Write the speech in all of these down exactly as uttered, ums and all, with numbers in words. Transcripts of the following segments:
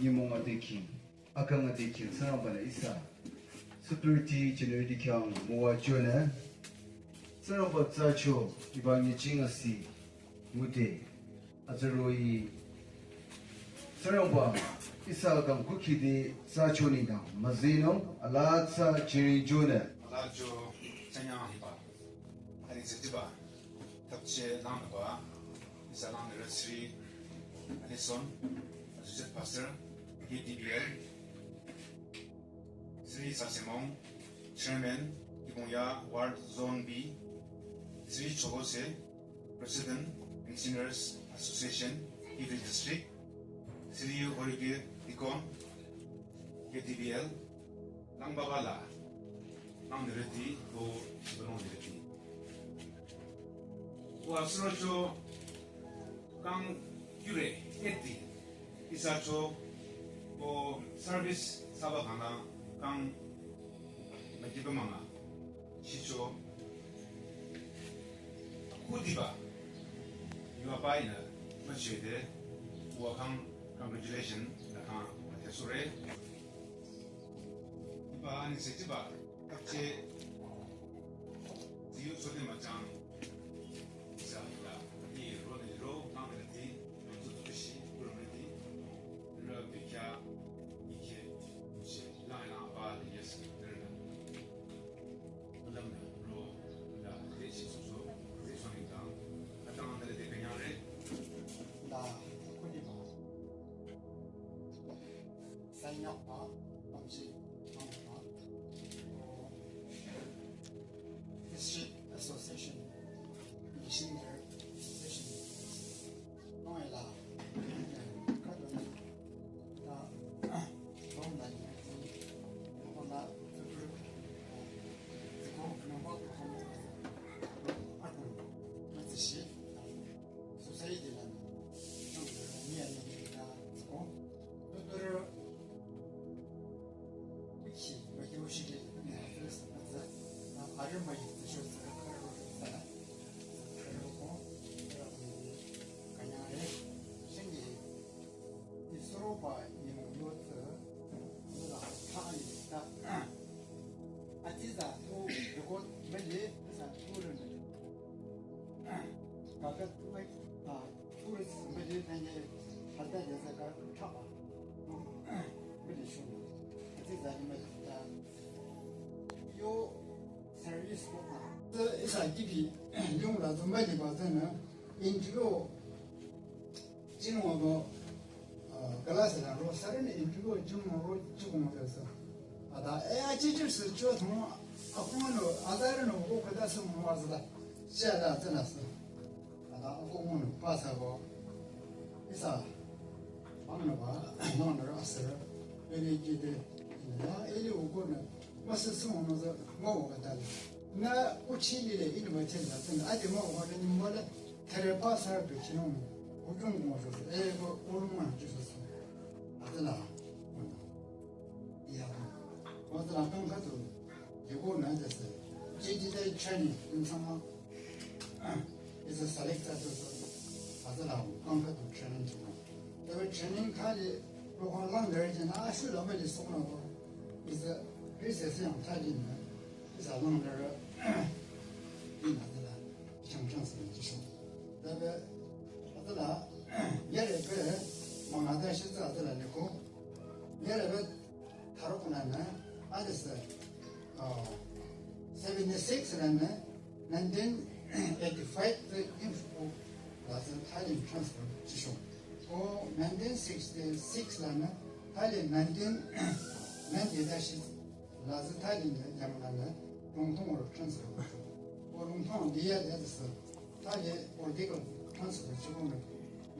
Nyümong adeking, akang adeking, Tsingrangba-nü ihsa security general dikehrü müwajünü, Tsingrangba tsacho, hiba nyiching asi, ngude, atsüroh-i, Tsingrangba, ihsa kang kukhide tsacho nengdang, müzinung, alaa tsa chürijünü. Alaa cho, chanyang hiba. Ani tsitiba, tapche langnüba, ihsa langnürü Sri Alison, Associate Pastor, K D B L, Sri Sasemong, Chairman, Kibongya Ward Zone B, Sri Chogose, President, Pensioners Association, Kiphire District, Sri Orige Deacon, K D B L, langbaba la, langnürüti, ko, shibülung nürüti. Ko asürocho, kang kyure, eti, ihsa cho, ko service saba khangla, kang, majiba manga, shicho, kudiba, yuva bai na, machede, uwa kang, congratulation, na kang, ate sure. Iba ani se jiba, kapche, ziyu sode machang, isa ila, i ro ne ro, kang ne ti, ro tu tu shi, ro ne ti, ro bi kya, i ke, shi, la la ba le yes, ro ne. Lam ne ro, la, te shi su su, te shi ni kang, atang ne te kanyang re. La, kudiba. Sanyakpa, Pamshi, Pampa, District Association, Missionary Association, Noela, Kaduna, Ta, Roma, Roma, Zukuru, Zuko, Namba, Roma, Atum, Mazishi, Society la, nang ni ani ni na ko, nuru, ki, ma ki ushi de, ni hafiz na za, na aru ma yi tsu shu tsu ka ro sa, ro ko, ro ko, kanya re, shingi, ni suru ba ni mu yo tsu, la ta ni ta, ati za tu, ro ko, ma ye, sa tu ro ni, ka ka tu ma, ta, Tourist mede tanye hata de sa ka thaba. Mede shun. Ati za ni mede ta. Yo service ko ka. Isa kipi yung la zumba di ba zana. Interview. Jin wa bo, ah, class la ro sare ne interview jin wa ro ju ko ma sa. Ada, eh, a chi ju se jo thong, a ko no, a da no ko ka da se mo wa za. Cha da zana sa. Ada ako ngun pasa ko. Isa. Bang na ba, nong na ra sir. Eri kide. Ya, eri uko na. Masa sung na za, mo ko ta. Na uchi ni le, ini ma chen da, chen da. Ati mo ko ni mo le. Tere pasa be chinong. Ujung mo so. E ko, uru ma ju so. Atala. Ya. Ko ta kan ka tu. Ye ko na de se. Ji ji de training, in sama. It's a selector to, to, as a lao, comfort to training to. The training kali, lo kong lang der jin a shu la me li song lo. Is a, this is young kali na. Is a lang der, in a la, chang chang se ji shu. The, as a la, ya le pe, mang a da shi za la le ko. Ya le pe, Tharok nana, adis, uh, seventy-six nana, nineteen eighty-five te Imphal la zü Thailand transfer jisho. O nineteen sixty-six nana, Thailand nineteen ninety dashi la zü Thailand yang nana, Longtong or transfer. O Longtong diya adis, Thailand or digo transfer jisho.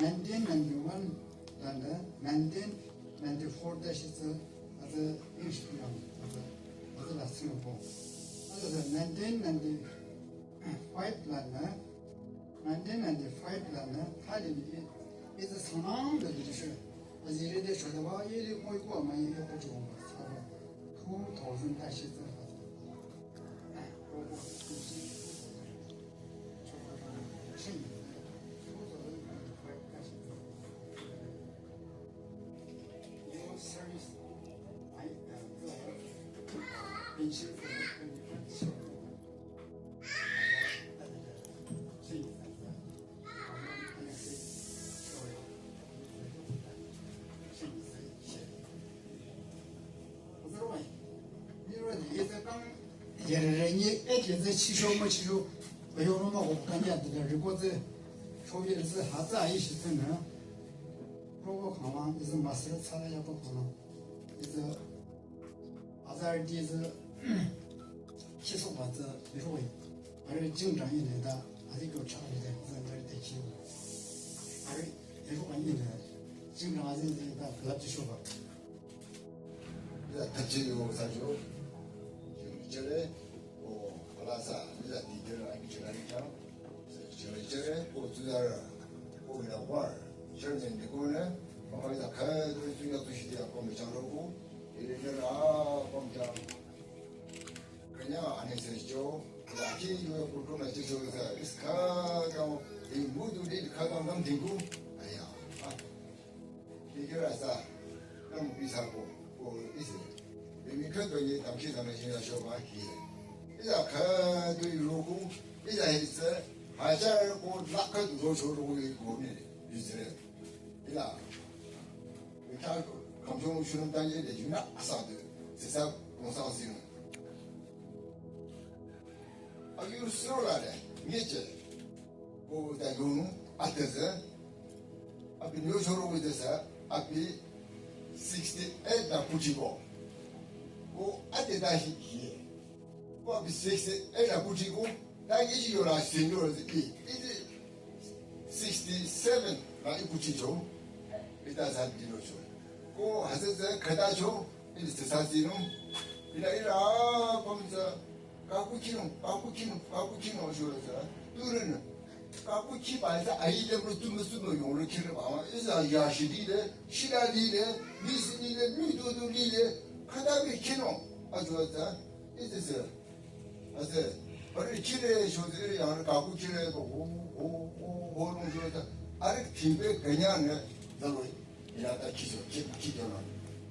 Nineteen ninety-one nana, nineteen ninety-four dashi zü, azü English yang, azü, azü la Singapore. Azü nineteen ninety-five la na, nineteen ninety-five la na, Thailand ni, izü sanang da diri shi. Azü ri de shi da ba, iri moi ko ma iri ko ju ma, sa ba. Two thousand dashi zü, azü. Ko ko, two thousand ninety-five dashi zü. Azarüti tsü khisokba tsü mihrüwe. Arüh jingdang yinü ta, azi kyo chah lide, azarüti te khiyo. Arüh mihrüba yinü, jingdang azi yinü ta, külüp chishoba. Liza tapchi yo sa jo. Jingdang chere, o, ala sa, liza di de la, jingdang chere. Chere chere, ko tsuzarü, ko yawar, chairman de ko ne, mama liza kha, ko tsuya tsushi de, ko mechang ro ko, ire ne ra, ko mechang. Kanya ane se jo, la ki yo ko ko na che so sa, is kha ka mo, i mu du de kha ka nam ding ko. Aya. Ah. Ki ke ra sa, nam bi sa ko, ko is. Bi mi kha to ye tam ki sa na shin ya sho ma ki. Iza kha to yu ro ko, iza is, ha cha ko la kha to so ro ko ko ne, is. Iza. Bi kha ko, kam so shun ta ye de yu na sa de, se sa ko sa si. Abi yusro la de, ngeche. Ko ta yunu, ateze. Abi nyo shoro ko tese, abi sixty-eight la kuchi ko. Ko ate ta hi, hi. Ko abi sixty-eight la kuchi ko, ta yeji yo la senior zi, i, iti sixty-seven la i kuchi cho, ita za di lo cho. Ko hase ze kata cho, iti se sa zi no. Ila ila, ko mza, kaku kino, kaku kino, kaku kino, shura sa, turun. Kaku kiba sa, ayi de bro, tumu, tumu, yong lo kiri ba, iza ya shidi de, shida di de, misi di de, mi du du di de, kata bi kino, azo sa, iti se. Ase, bari kire, sho de, ya kaku kire, ko, ho, ho, ho, ho, long shura sa, ari kimbe, kanya ne, zalo. Ila ta kiso, ki, ki jona.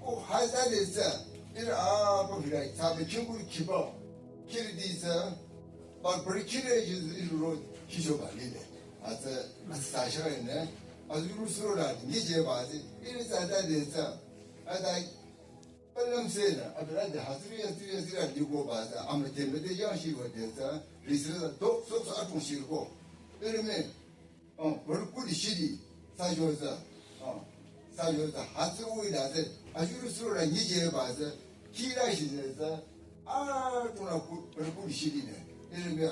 Ko haza de sa, ira a, ko hira, sa be kingu kiba, kiri di sa, ba bari kire ji, iro ro, kiso ba lide. Asa, asa shara ne, azu ru suro da, ni je ba zi, iri sa da de sa, ada, balam se na, abra de, hazri, hazri, hazri, di ko ba sa, am de, me de, ya shi wa de sa, ri sa, do, so, so, atung shi ko. Iri me, Oh, bari kuli shidi, sa yo sa. Oh, sa yo sa, hatsi wi la se, a yuru sura ni je ba se, ki la shi se sa, a, tuna ku, bari kuli shidi ne. Iri me,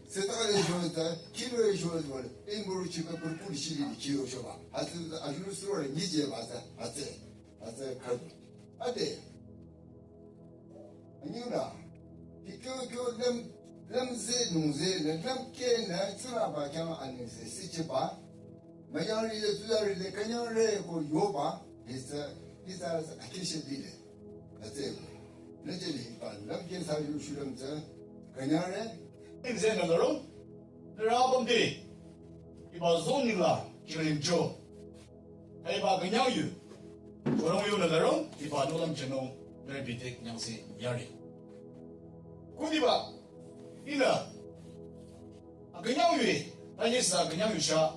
se ta le yo sa, ki lo yo sa, in buru chi ka bari kuli shidi ne, ki yo sho ba. Hatsi sa, a yuru sura ni je ba sa, hatsi, hatsi ka. Ade. Anyuna, ki kyo kyo lem, lem ze nung ze ne, lem ke ne, tsura ba kyang ane ze si che ba. Mayang ri le, tsura ri le, kanyang re ko yo ba, lisa, lisa, akishe di le. Atse ko. Ne che li ba, lem ke sa yu shu lem ze, kanyang re. Lem ze na laro, ne ra bam de. Iba zoning la, kirim cho. Haiba künyang yu. Chorong yu nü larong, iba nolam chenong, nü bite künyang si yari. Kudiba, ina, a künyang yu, ta yesa künyang yu sha,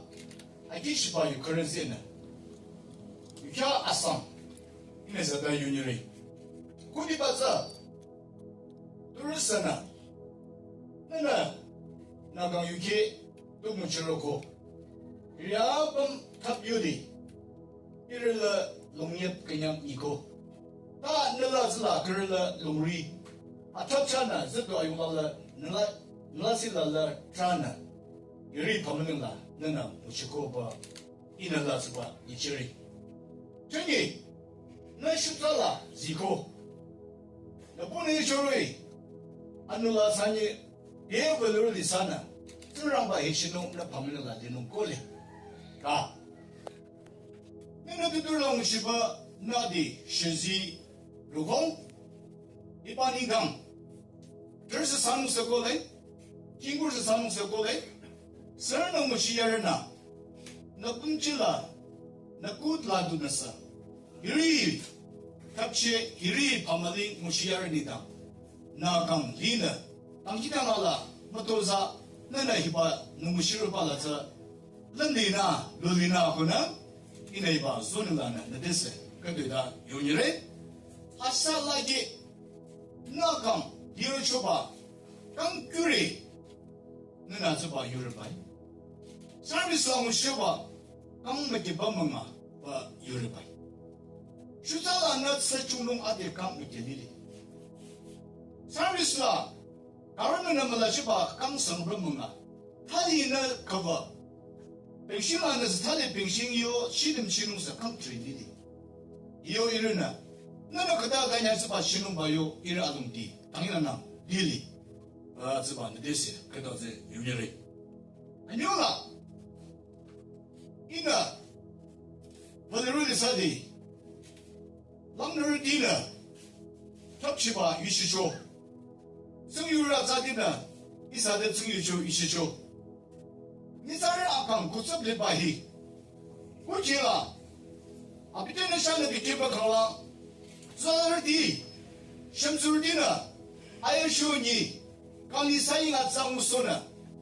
a ki shiba yu currency na. Yu kya Assam, ina zada yu nyiri. Kudiba za, Turusana. Nana, nagang yuki, tu muchiroko. Riabam tap yudi. Irila lungyep kenyang iko. Ta nila zila kerila lungri. Atap chana, zito ayungala, nila, nila sila la trana. Iri pamanila, nana, muchiko ba. Ina la tsüba nyichiri. Chünye, nü shutsa la ziko. Nü puni choroi, anu la sanye, ye velur li sana, Tsingrangba he shinung nü pamina la dinung kole. Ka. Nü nü tutur la ngu shiba nü di shizi rukong. Iba ningkang. Terse sanung sekole, kingur se sanung sekole, sir nü mushi yarena, nü pungchila, nü kut la du nasa. Hiri, kapche, hiri pamali mushi yareni dang. nü kang linü, kang kita la la, mütozah, nünü hiba, nungu shiruba la tsü, lümdi nü, luli nü, hunü, ihnü hiba, zonu lanü, nü dese, khüdu da, yonyire, asa la ge, nü kang, lirochoba, kang kuri, nünü tsüba yuribai. Service la ngusheba, kang mükeba münga ba yuribai. Shuta la nü tsü chungnung ade kang müke lili. Service la, government nü müla sheba kang sangbra münga. Thali nü kaba. Pension la nü tsü thali pension yo, shidim shinung sa kang train lili. Yo ihrünü. Nünü khüta kanya tsüba shinung ba yo, ihrü alungdi. Tangi nü nang, lili. A, tsüba nü desi, khüta tsü yonyire. Anyola. Ihnü. Valiru ni sadi. Langnürütinü. Thapchiba yushicho. Tsingyurü tsadinü. Ihsa de tsingyucho yushicho. Nyitsarü akang kutsüp liba hi. Kuchila. Abite nü shanü dikehba kangla. Zarüti. Shemzurütinü. Ayashu nyi. Kang ni sayi nga tsang musonü.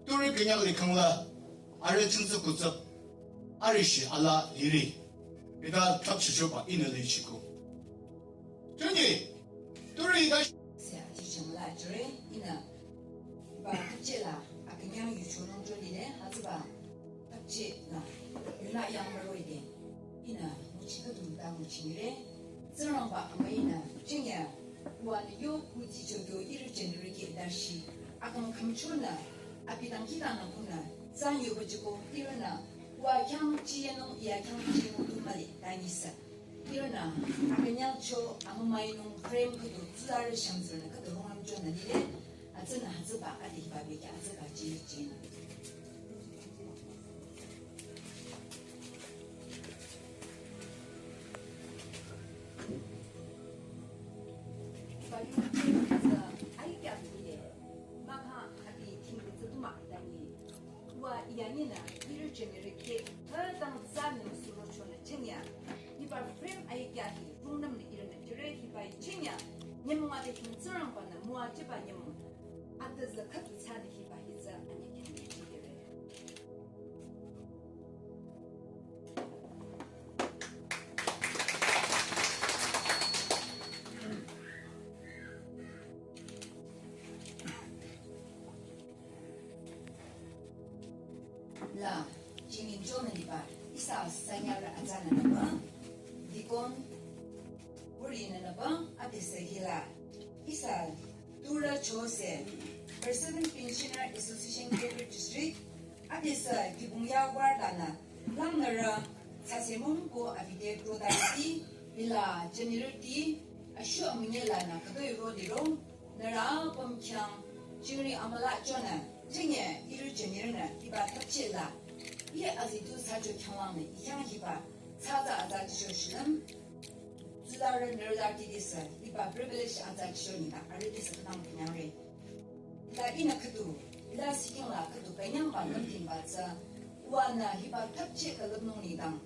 Turi künyang li kangla. Arüh tsingtsü kutsüp. Arüh shi ala liri. Bida thapchichoba ihnü lichiko. Tuni. Turi da. Se atichimla jüre ihnü. Ba thapchila. Akünyang yuchonung jüre ne. Hütsüba. Thapchila. Yunü yang müroide. Ihnü. Nguchi khüdu da nguchire. Tsingrangba amüinü. Chingya. Wa nü yo kuti chogyo ihrü jünirü ke dashi. Akang khümchonü, abi dangkhidangnang kunü, tsang yoba jiko ihrünü, wa khyang chiyenung, iya khyang chiyenung tu mali, danyisa. Ihrünü, akünyang cho, amümainung, frame khüdu, tsuzarü shangzirünü, khüdu rungram chonü lile, atsünü hütsüba, adi hiba beke, atsüba chi, chinü. Ba yu tsü ai kya tile. Maka abi ting tsü tuma dani. Wa iya nina ihrü jünirü ke. Hütang tsü nü suro chonü chenya. Hiba frame ai kya hi. Rungnam ni ihrünü jüre hiba chenya. Nyemwa de ting tsürangba nü mua jeba nyemwa. Ata tsü khüdu tsü ni hiba hi tsü ani kya ni jüre. La, jingin chonü liba, ihsa sanyarü atsanü nüba, Deacon, Uri nü nüba, ati sehila, ihsa Tura Chose, President Pensioner Association Greater District, adesü kibung ya ward lanü, langnürü, sase mung ko abide krodati, ila jünirüti, ashu amünye lanü, khütoi ro liro, nührü apüm khyang, jingri amüla chonü, jinge ihrü jünirünü, iba thapchila, iye azidu sacho khyanglangnü, ikhyang hiba, tsatsa atsa jisho shilüm, Tsuzarü nührü la kidisü, hiba privilege atsa jisho nina, arüh disü künang künyangre. Ila ihnü khüdu, ila siking la khüdu künyangba lümdingba tsü, uwa nü hiba thapche külüpnung nidang,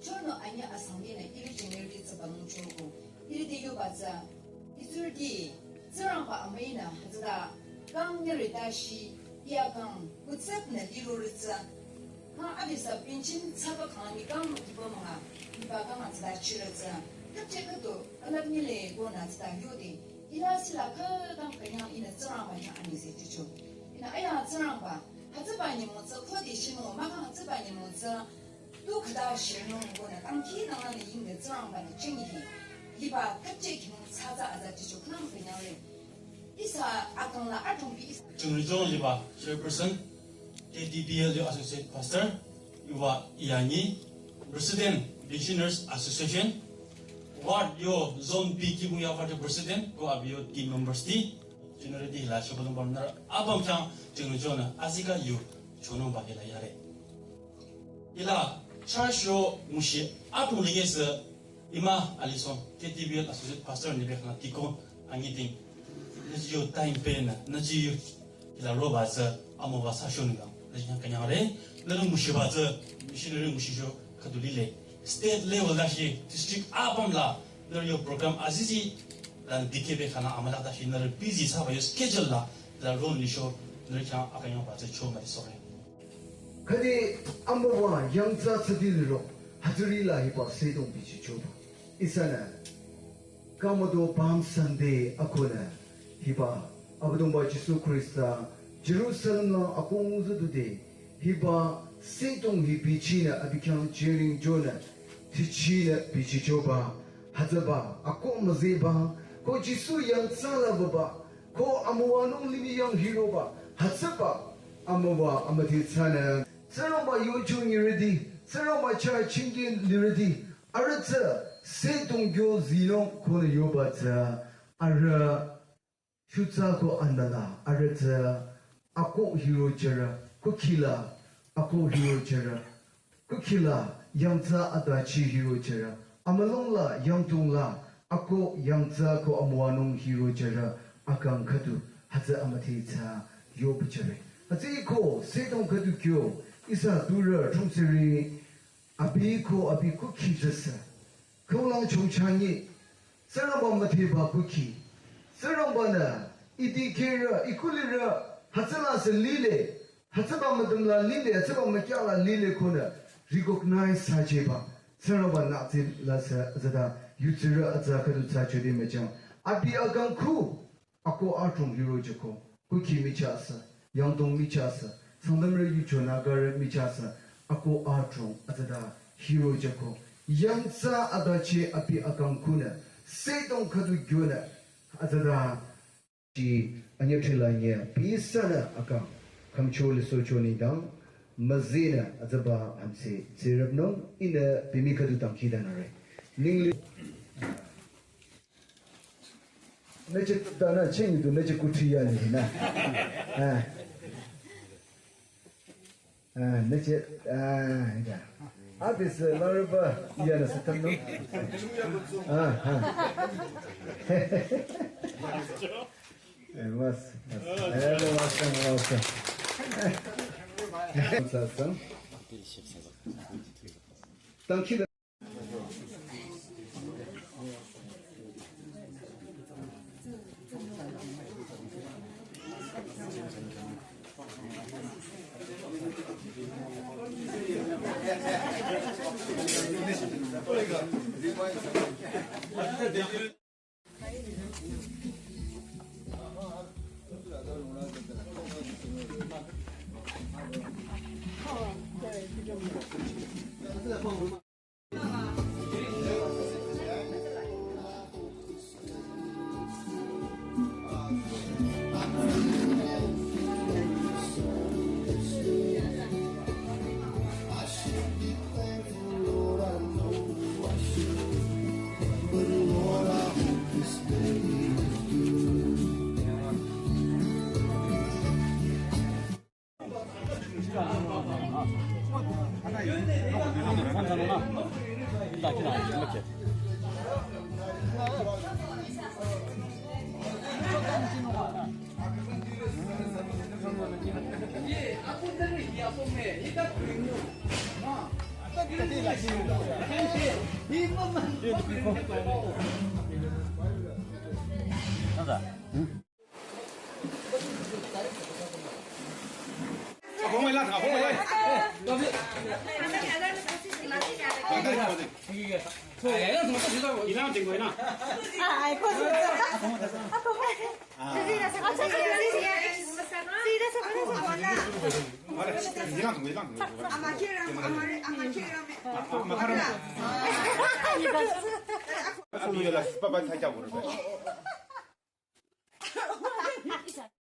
chonü anyi asang nina ihrü jünirüti tsü banung choko, ihrüti yoba tsü, itsurüti, Tsingrangba amüinü hütsüta, kang nyere tashi, iya kang, kutsep nü lirorü tsü, Ha, abi sa pension tsaba kang ni kang kiba manga, kiba kang a tsada chira tsü. Thapche khüdu, alap ni le go nü tsada yode. Ila sila khütang künyang ihnü Tsingrangba khyang ani se chicho. Ihnü aya Tsingrangba, hütsüba nyümong tsü khode shinung, mahkhang hütsüba nyümong tsü. Tu khüta shinung go nü, kang khinang nü ying nü Tsingrangba nü ching hi. Hiba thapche khyang tsatsa aza chicho khnang künyang le. Ihsa akang la atümbi ihsa. Chingri John liba, Chairperson, K T B L yo Associate Pastor, yuva iyangi, President, Pensioners Association, Ward yo Zone B kibung ya Party President, ko abi yo team members ti, general ti hila shobalung bam nar, apüm khyang, Chingri John, azika yo, chonung ba hila yare. Hila, church yo, mushi, atüm lingese, Ima Alison, K T B L Associate Pastor ni bekhala deacon anyi ting. Nüji yo time pe nü, nüji yo hila roba tsü, amo ba sa shoni ga. Nüji yang kanyang re, nüji mushi ba tsü, missionary mushi jo khüdu lile. State level la shi, district apüm la, nüji yo program azizi, Lan dikehbe khana amüla ta hi nührü busy thsaba yo schedule la, la ro nisho nührü khyang akünyangba tsü cho müdi sohre. Khüde amüwa yangthsa tsüdi liro, hütsüri la hiba sedong bichichoba. Ihsanü, kamüdo Palm Sunday akonü, hiba, Abüdongba Jisu Khrista, Jerusalem la akong züdude, hiba sedong hi bichinü abi khyang jüring jonü, tichinü bichichoba, hütsüba, ako müzehba, ko Jisu yangthsa la baba, ko amüwanung limih yang hiroba, hütsüba, amüwa amüdhe thsanü, Tsingrangba yochong yirüti, Tsingrangba chah chingki lirüti, arüh tsü, sedong kyo zinung konü yoba tsü, arüh, shutsa ko anbala, arüh tsü, ako hiro jürü, kukhi la, ako hiro jürü, kukhi la, yangthsa adachi hiro jürü, amülung la, yangdong la, ako yangthsa ko amüwanung hiro jürü, akang khüdu, hütsü amüdhe tsü, yoba jüre. Hütsüeko, sedong khüdu kyo, ihsa turü, chungseri, abi ko abi kukhi tsüsü. Khüulang chongchangi. Tsingrangba müdheba kukhi. Tsingrangba-nü, iti kherü, ikulirü, hütsüla sü lile. Hütsüba müdüm la lile, hütsüba mükyah la lile konü. Recognize thsajeba. Tsingrangba-nü tsila sü, züda, yutsirü atsa khüdu thsajode müchang. Abi akang khu. Ako adrong hiro jüko, kukhi michahsü, yangdong michahsü, Sangtamrü yucho Nagarü michahsü, ako adrong atsüda hiro jüko, yangthsa adachi abi akang kunü, sedong khüdu gyonü, atsüda, chi anyüthila nye, bisanü akang, khümcho lisohcho nengdang, müzinü atsüba amse, tsirüpnung, ihnü bimi khüdu dangkhidangnangre. Ningli Nüche, ta nü, chengi du nüche kuthri ya ni na. Ah. Ah, nüche, ah, ya. Abi sü larüba ya nü sü tam no. Ah, ah. Eh, mas, mas. Eh, mas, mas, mas. Sa, sa. Thank you.